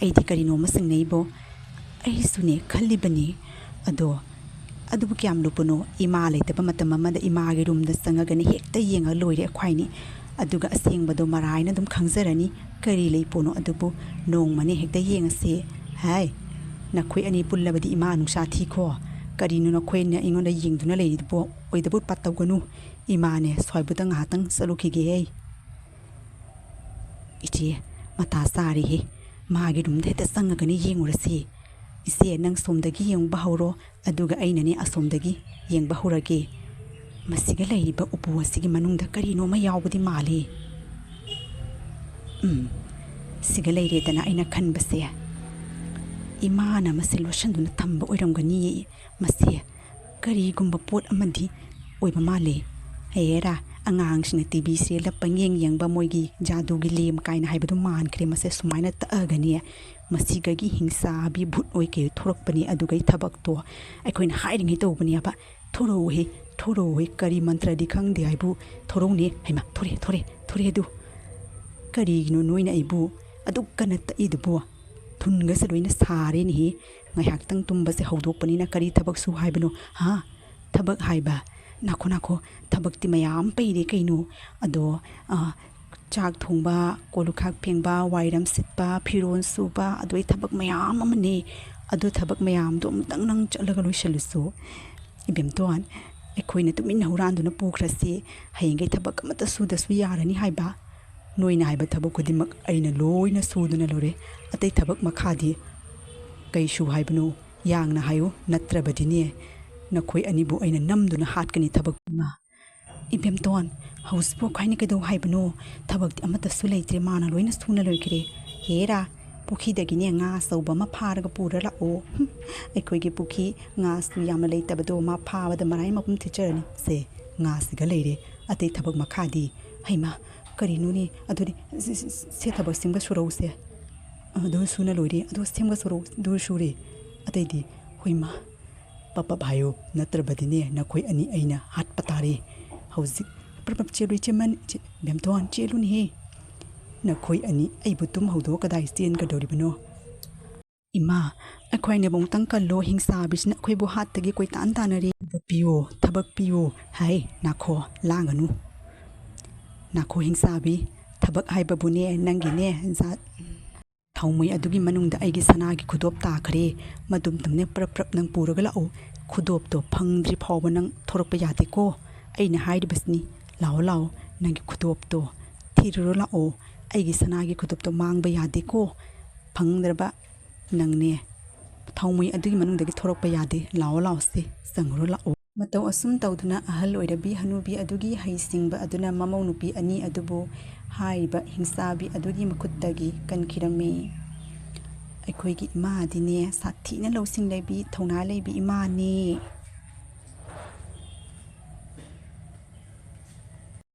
ꯑꯩꯗꯤ ꯀꯔꯤꯅꯣꯃ ꯆꯤꯡꯅꯩꯕꯣ꯫ ꯑꯩꯁꯨꯅꯦ ꯈꯜꯂꯤꯕꯅꯤ꯫ ꯑꯗꯣ ꯑꯗꯨꯕꯨ ꯀꯌꯥꯝ ꯂꯨꯕꯅꯣ? ꯏꯃꯥ ꯂꯩꯇꯕ ꯃꯇꯝ ꯑꯃꯗ ꯏꯃꯥꯒꯤ ꯔꯨꯝꯗ ꯆꯪꯉꯒꯅꯦ ꯍꯦꯛꯇ ꯌꯦꯡꯉ ꯂꯣꯏꯔꯦ ꯑꯩꯈꯣꯏꯅꯤ꯫ ꯑꯗꯨꯒ ꯑꯁꯦꯡꯕꯗꯣ ꯃꯔꯥꯏꯅ ꯑꯗꯨꯝ ꯈꯪꯖꯔꯅꯤ꯫ ꯀꯔꯤ ꯂꯩ ꯄꯣꯠꯅꯣ ꯑꯗꯨꯕꯨ ꯅꯣꯡꯃꯅꯦ ꯍꯦꯛꯇ ꯌꯦꯡꯉꯁꯦ꯫ ꯍꯥꯏ, ꯅꯈꯣꯏ ꯑꯅꯤ ꯄꯨꯜꯂꯕꯗꯤ ꯏꯃꯥ ꯅꯨꯡꯁꯥ ꯊꯤꯈꯣ꯫ ꯀꯔꯤꯅꯣ ꯅꯈꯣꯏꯅ ꯑꯩꯉꯣꯟꯗ ꯌꯦꯡꯗꯨꯅ ꯂꯩꯔꯤꯗꯨꯕꯣ? ꯑꯣꯏꯗꯕ ꯄꯥꯠꯇꯧꯒꯅꯨ꯫ ꯏꯃꯥꯅꯦ ꯁ꯭ꯋꯥꯏꯕꯨꯛꯇ ꯉꯥꯏꯍꯥꯛꯇꯪ ꯆꯠꯂꯨꯈꯤꯒꯦ ꯑꯩ꯫ ꯏꯆꯦ, ꯃꯇꯥ ꯆꯥꯔꯦꯍꯦ꯫ ꯃꯥꯒꯤ ꯔꯨꯝꯗ ꯍꯦꯛꯇ ꯆꯪꯉꯒꯅꯦ ꯌꯦꯡꯉꯨꯔꯁꯤ꯫ ꯏꯆꯦ, ꯅꯪ ꯁꯣꯝꯗꯒꯤ ꯌꯦꯡꯕ ꯍꯧꯔꯣ, ꯑꯗꯨꯒ ꯑꯩꯅꯅꯦ ꯑꯁꯣꯝꯗꯒꯤ ꯌꯦꯡꯕ ꯍꯧꯔꯒꯦ꯫ ꯃꯁꯤꯒ ꯂꯩꯔꯤꯕ ꯎꯄꯨ ꯑꯁꯤꯒꯤ ꯃꯅꯨꯡꯗ ꯀꯔꯤꯅꯣ ꯑꯃ ꯌꯥꯎꯕꯗꯤ ꯃꯥꯜꯂꯤ꯫ ꯎꯝ, ꯁꯤꯒ ꯂꯩꯔꯦꯗꯅ ꯑꯩꯅ ꯈꯟꯕꯁꯦ꯫ ꯏꯃꯥꯅ ꯃꯁꯤ ꯂꯣꯠꯁꯤꯟꯗꯨꯅ ꯊꯝꯕ ꯑꯣꯏꯔꯝꯒꯅꯤꯌꯦ꯫ ꯃꯁꯤ ꯀꯔꯤꯒꯨꯝꯕ ꯄꯣꯠ ꯑꯃꯗꯤ ꯑꯣꯏꯕ ꯃꯥꯜꯂꯦ꯫ ꯍꯦꯔꯥ, ꯑꯉꯥꯡꯁꯤꯡꯅ ꯇꯤ ꯚꯤ ꯁꯤꯔꯦꯜꯗ ꯄꯪꯌꯦꯡ ꯌꯦꯡꯕ ꯃꯣꯏꯒꯤ ꯖꯥꯗꯨꯒꯤ ꯂꯦꯝ ꯀꯥꯏꯅ ꯍꯥꯏꯕꯗꯨ ꯃꯥꯟꯈ꯭ꯔꯦ꯫ ꯃꯁꯦ ꯁꯨꯃꯥꯏꯅ ꯇꯛꯑꯒꯅꯦ, ꯃꯁꯤꯒꯒꯤ ꯍꯤꯡꯆꯥꯕꯤ ꯚꯨꯠ ꯑꯣꯏ ꯀꯩ ꯊꯣꯔꯛꯄꯅꯦ꯫ ꯑꯗꯨꯒꯩ ꯊꯕꯛꯇꯣ ꯑꯩꯈꯣꯏꯅ ꯍꯥꯏꯔꯤꯉꯩ ꯇꯧꯕꯅꯦꯕ꯫ ꯊꯣꯔꯛꯎꯍꯦ, ꯊꯣꯔꯛꯎꯍꯦ, ꯀꯔꯤ ꯃꯟꯇ꯭ꯔꯗꯤ ꯈꯪꯗꯦ ꯍꯥꯏꯕꯨ ꯊꯣꯔꯛꯎꯅꯦ꯫ ꯍꯩꯃꯥ, ꯊꯣꯔꯦ, ꯊꯣꯔꯦ, ꯊꯣꯔꯦ ꯑꯗꯨ꯫ ꯀꯔꯤꯒꯤꯅꯣ ꯅꯣꯏꯅ ꯑꯩꯕꯨ ꯑꯗꯨꯛ ꯀꯟꯅ ꯇꯛꯏꯗꯨꯕꯨ? ꯊꯨꯟꯒꯁꯦ ꯂꯣꯏꯅ ꯁꯥꯔꯦꯅꯦꯍꯦ꯫ ꯉꯥꯏꯍꯥꯛꯇꯪ ꯇꯨꯝꯕꯁꯦ ꯍꯧꯗꯣꯛꯄꯅꯤꯅ ꯀꯔꯤ ꯊꯕꯛ ꯁꯨ ꯍꯥꯏꯕꯅꯣ? ꯍꯥ? ꯊꯕꯛ ꯍꯥꯏꯕ? ꯅꯥꯈꯣ, ꯅꯥꯈꯣ, ꯊꯕꯛꯇꯤ ꯃꯌꯥꯝ ꯄꯩꯔꯦ ꯀꯩꯅꯣ꯫ ꯑꯗꯣ, ꯑ, ꯆꯥꯛ ꯊꯣꯡꯕ, ꯀꯣꯜ ꯂꯨꯈꯥꯛ ꯐꯦꯡꯕ, ꯋꯥꯏꯔꯝ ꯁꯤꯠꯄ, ꯐꯤꯔꯣꯜ ꯁꯨꯕ, ꯑꯗꯨ ꯑꯩ ꯊꯕꯛ ꯃꯌꯥꯝ ꯑꯃꯅꯦ꯫ ꯑꯗꯨ ꯊꯕꯛ ꯃꯌꯥꯝꯗꯣ ꯑꯃꯨꯛꯇꯪ ꯅꯪ ꯆꯠꯂꯒ ꯂꯣꯏꯁꯤꯜꯂꯨꯁꯨ꯫ ꯏꯕꯦꯝꯇꯣꯟ, ꯑꯩꯈꯣꯏꯅ ꯇꯨꯃꯤꯟꯅ ꯍꯨꯔꯥꯟꯗꯨꯅ ꯄꯨꯈ꯭ꯔꯁꯤ꯫ ꯍꯌꯦꯡꯈꯩ ꯊꯕꯛ ꯑꯃꯠꯇ ꯁꯨꯗꯁꯨ ꯌꯥꯔꯅꯤ ꯍꯥꯏꯕ꯫ ꯅꯣꯏꯅ ꯍꯥꯏꯕ ꯊꯕꯛ ꯈꯨꯗꯤꯡꯃꯛ ꯑꯩꯅ ꯂꯣꯏꯅ ꯁꯨꯗꯨꯅ ꯂꯣꯏꯔꯦ꯫ ꯑꯇꯩ ꯊꯕꯛ ꯃꯈꯥꯗꯤ ꯀꯩ ꯁꯨ ꯍꯥꯏꯕꯅꯣ? ꯌꯥꯡꯅ ꯍꯥꯏꯌꯨ, ꯅꯠꯇ꯭ꯔꯕꯗꯤꯅꯦ, ꯅꯈꯣꯏ ꯑꯅꯤꯕꯨ ꯑꯩꯅ ꯅꯝꯗꯨꯅ ꯍꯥꯠꯀꯅꯤ ꯊꯕꯛ꯫ ꯏꯃꯥ, ꯏꯕꯦꯝꯇꯣꯟ, ꯍꯧꯖꯤꯛꯄꯨ ꯑꯩꯈꯣꯏꯅ ꯀꯩꯗꯧ ꯍꯥꯏꯕꯅꯣ? ꯊꯕꯛꯇꯤ ꯑꯃꯠꯇꯁꯨ ꯂꯩꯇ꯭ꯔꯦ, ꯃꯥꯅ ꯂꯣꯏꯅ ꯁꯨꯅ ꯂꯣꯏꯈ꯭ꯔꯦ꯫ ꯍꯦꯔꯥ, ꯄꯨꯈ꯭ꯔꯤꯗꯒꯤꯅꯦ ꯉꯥ ꯑꯆꯧꯕ ꯑꯃ ꯐꯥꯔꯒ ꯄꯨꯔ ꯂꯥꯛꯑꯣ꯫ ꯍꯨꯝ, ꯑꯩꯈꯣꯏꯒꯤ ꯄꯨꯈ꯭ꯔꯤ ꯉꯥꯁꯨ ꯌꯥꯝꯅ ꯂꯩꯇꯕꯗꯣ, ꯃꯥ ꯐꯥꯕꯗ ꯃꯔꯥꯏ ꯃꯄꯨꯝ ꯊꯤꯠꯆꯔꯅꯤ꯫ ꯁꯦ, ꯉꯥꯁꯤꯒ ꯂꯩꯔꯦ, ꯑꯇꯩ ꯊꯕꯛ ꯃꯈꯥꯗꯤ? ꯍꯩꯃꯥ, ꯀꯔꯤꯅꯣꯅꯦ? ꯑꯗꯨꯗꯤ ꯁꯤ, ꯁꯤ, ꯁꯤ, ꯁꯦ ꯊꯕꯛ ꯁꯤꯝꯒ ꯁꯨꯔꯧꯁꯦ꯫ ꯑꯗꯨ ꯁꯨꯅ ꯂꯣꯏꯔꯦ, ꯑꯗꯨ ꯁꯦꯝꯒ ꯁꯨꯔꯧ-, ꯑꯗꯨ ꯁꯨꯔꯦ꯫ ꯑꯇꯩꯗꯤ? ꯍꯣꯏꯃꯥ, ꯄꯞ ꯄꯞ ꯍꯥꯏꯌꯨ, ꯅꯠꯇ꯭ꯔꯕꯗꯤꯅꯦ ꯅꯈꯣꯏ ꯑꯅꯤ ꯑꯩꯅ ꯍꯥꯠꯄ ꯇꯥꯔꯦ꯫ ꯍꯧꯖꯤꯛ ꯄ꯭ꯔꯞ ꯄ꯭ꯔꯞ ꯆꯦꯜꯂꯨ ꯏꯆꯦꯃꯟ, ꯏꯆꯦ ꯕꯦꯝꯇꯣꯟ, ꯆꯦꯜꯂꯨꯅꯦꯍꯦ꯫ ꯅꯈꯣꯏ ꯑꯅꯤ ꯑꯩꯕꯨ ꯇꯨꯝ ꯍꯧꯗꯣꯛꯑ ꯀꯗꯥꯏ ꯆꯦꯟꯒꯗꯧꯔꯤꯕꯅꯣ? ꯏꯃꯥ, ꯑꯩꯈꯣꯏ ꯑꯅꯤꯕꯨ ꯑꯃꯨꯛꯇꯪ ꯀꯜꯂꯣ, ꯍꯤꯡꯆꯥꯕꯤꯁꯤꯅ ꯑꯩꯈꯣꯏꯕꯨ ꯍꯥꯠꯇꯒꯤ ꯀꯣꯏꯇꯥꯟ ꯇꯥꯟꯅꯔꯤ꯫ ꯊꯕꯛ ꯄꯤꯌꯣ, ꯊꯕꯛ ꯄꯤꯌꯣ꯫ ꯍꯥꯏ, ꯅꯥꯈꯣ, ꯂꯥꯡꯒꯅꯨ꯫ ꯅꯥꯈꯣ ꯍꯤꯡꯆꯥꯕꯤ, ꯊꯕꯛ ꯍꯥꯏꯕꯕꯨꯅꯦ ꯅꯪꯒꯤꯅꯦ ꯖꯥꯠ꯫ ꯊꯥꯎꯃꯩ ꯑꯗꯨꯒꯤ ꯃꯅꯨꯡꯗ ꯑꯩꯒꯤ ꯁꯅꯥꯒꯤ ꯈꯨꯗꯣꯞ ꯇꯥꯈ꯭ꯔꯦ꯫ ꯃꯗꯨꯝꯇꯪꯅꯦ ꯄ꯭ꯔꯞ ꯄ꯭ꯔꯞ ꯅꯪ ꯄꯨꯔꯒ ꯂꯥꯛꯑꯣ꯫ ꯈꯨꯗꯣꯞꯇꯣ ꯐꯪꯗ꯭ꯔꯤ ꯐꯥꯎꯕ ꯅꯪ ꯊꯣꯔꯛꯄ ꯌꯥꯗꯦꯀꯣ꯫ ꯑꯩꯅ ꯍꯥꯏꯔꯤꯕꯁꯤꯅꯤ, ꯂꯥꯛꯑꯣ ꯂꯥꯛꯑꯣ, ꯅꯪꯒꯤ ꯈꯨꯗꯣꯞꯇꯣ ꯊꯤꯔꯨꯔꯣ ꯂꯥꯛꯑꯣ꯫ ꯑꯩꯒꯤ ꯁꯅꯥꯒꯤ ꯈꯨꯗꯣꯞꯇꯣ ꯃꯥꯡꯕ ꯌꯥꯗꯦꯀꯣ꯫ ꯐꯪꯗ꯭ꯔꯕ ꯅꯪꯅꯦ ꯊꯥꯎꯃꯩ ꯑꯗꯨꯒꯤ ꯃꯅꯨꯡꯗꯒꯤ ꯊꯣꯔꯛꯄ ꯌꯥꯗꯦ꯫ ꯂꯥꯛꯑꯣ ꯂꯥꯛꯑꯣ ꯁꯦ, ꯆꯪꯉꯨꯔꯣ ꯂꯥꯛꯑꯣ꯫ ꯃꯇꯧ ꯑꯁꯨꯝ ꯇꯧꯗꯨꯅ ꯑꯍꯜ ꯑꯣꯏꯔꯕꯤ ꯍꯅꯨꯕꯤ ꯑꯗꯨꯒꯤ ꯍꯩꯁꯤꯡꯕ ꯑꯗꯨꯅ ꯃꯃꯧ ꯅꯨꯄꯤ ꯑꯅꯤ ꯑꯗꯨꯕꯨ ꯍꯥꯏꯔꯤꯕ ꯍꯤꯡꯆꯥꯕꯤ ꯑꯗꯨꯒꯤ ꯃꯈꯨꯠꯇꯒꯤ ꯀꯟꯈꯤꯔꯝꯃꯤ꯫ ꯑꯩꯈꯣꯏꯒꯤ ꯏꯃꯥꯗꯤꯅꯦ ꯁꯥꯊꯤꯅ ꯂꯧꯁꯤꯡ ꯂꯩꯕꯤ, ꯊꯧꯅꯥ ꯂꯩꯕꯤ ꯏꯃꯥꯅꯤ꯫